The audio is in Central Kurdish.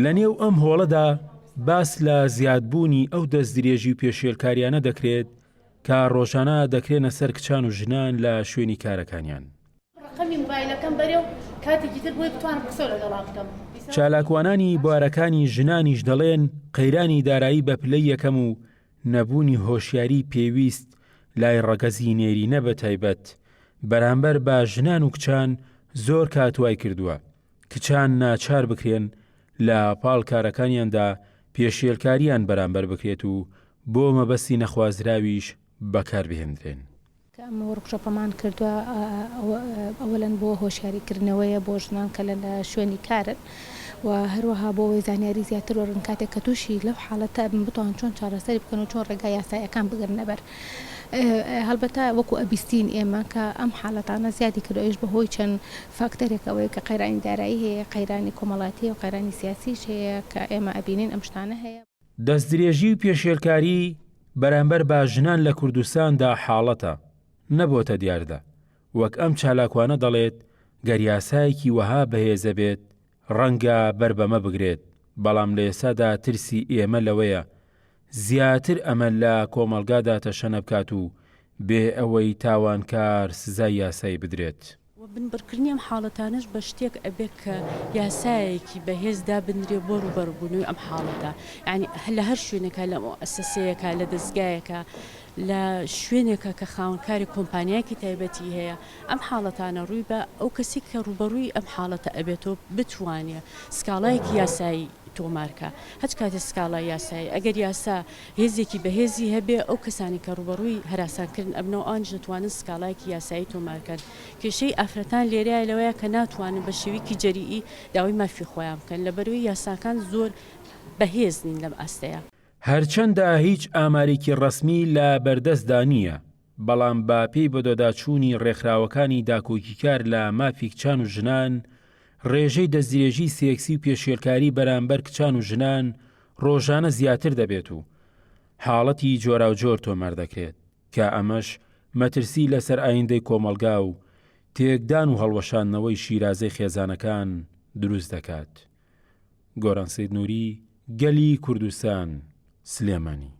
لەنێو ئەم هۆڵەدا باس لە زیادبوونی ئەو دەستدرێژی و پێشێلکاریانە دەکرێت کە ڕۆژانە دەکرێنە سەر کچان و ژنان لە شوێنی کارەکانیان. چالاکوانانی بوارەکانی ژنانیش دەڵێن، قەیرانی دارایی بە پلەی یەکەم و نەبوونی هۆشیاری پێویست لای ڕەگەزی نێرینە بە تایبەت بەرامبەر بە ژنان و کچان زۆر کات وای کردووە کچان ناچار بکرێن لە پاڵ کارەکانیاندا پێشێلکاریان بەرامبەر بکرێت و بۆ مەبەستی نەخوازراویش بەکاربهێندرێن. کە ئەم وۆرکشۆپەمان کردووە ئەوەلەن بۆ هۆشیاری کردنەوەیە بۆ ژنان کە لە شوێنی کارن و هەروەها بۆ ئەوەی زانیاری زیاتر وەرگرن کاتێک کە تووشی لەو حاڵەتە ئەبن بتوان چۆن چارەسەری بکەن و چۆن ڕێگا یاساییەکان بگرنە بەر. هەڵبەتە وەکو ئەبیستین ئێمە کە ئەم حاڵەتانە زیادی کردووە ئەویش بەهۆی چەند فاکتەرێک ئەوەیە کە قەیرانی دارایی هەیە، قەیرانی کۆمەڵایەتی و قەیرانی سیاسیش هەیە کە ئێمە ئەبینین ئەم شتانە هەیە. دەستدرێژی و پێشێلکاری بەرامبەر بە ژنان لە کوردستاندا حاڵەتە، نەبۆتە دیاردە، وەک ئەم چالاکوانە دەڵێت گەر یاسایەکی وەها بەهێزە بێت ڕەنگە بەر بەمە بگرێت، بەڵام لە ئێستادا ترسی ئێمە لەوەیە زیاتر ئەمە لە کۆمەڵگادا تەشەنە بکات و بێ ئەوەی تاوانکار سزای یاسایی بدرێت. وە بنبڕکردنی ئەم حاڵەتانەش بە شتێک ئەبێ کە یاسایەکی بەهێز دابنرێ بۆ ڕووبەڕووبوونەوەی ئەم حاڵەتە یانی لە هەر شوێنێکا لە موئەسەسەیەکا لە دەزگایەکا لە شوێنێکا کە خاوەنکاری کۆمپانیایەکی تایبەتی هەیە ئەم حاڵەتانە ڕووی بە ئەو کەسی کە ڕووبەڕووی ئەم حاڵەتە ئەبێتەوە بتوانێ سکاڵایەکی یاسایی تۆمار کا هەچ کاتێ سکاڵای یاسایی ئەگەر یاسا هێزێکی بەهێزی هەبێ ئەو کەسانەی کە ڕووبەڕووی هەراسانکردن ئەبنەوە ئەوانیش دەتوانن سکاڵایەکی یاسایی تۆمار کەن. کێشەی ئافرەتان لێرەیە لەوەیە کە ناتوانن بە شێوەیەکی جەریئی داوای مافی خۆیان بکەن لەبەرئەوەی یاساکان زۆر بەهێز نین لەم ئاستەیا. هەرچەندە هیچ ئامارێکی ڕەسمی لە بەردەستدا نییە، بەڵام بە پێی بەدواداچوونی ڕێکخراوەکانی داکۆکیکار لە مافی کچان و ژنان، ڕێژەی دەستدرێژی سێکسی و پێشێلکاری بەرامبەر کچان و ژنان ڕۆژانە زیاتر دەبێت و حاڵەتی جۆراوجۆر تۆمار دەکرێت کە ئەمەش مەترسی لەسەر ئایندەی کۆمەڵگا و تێکدان و هەڵوەشاندنەوەی شیرازەی خێزانەکان دروست دەکات. گۆران سەید نوری، گەلی کوردستان، سلێمانی.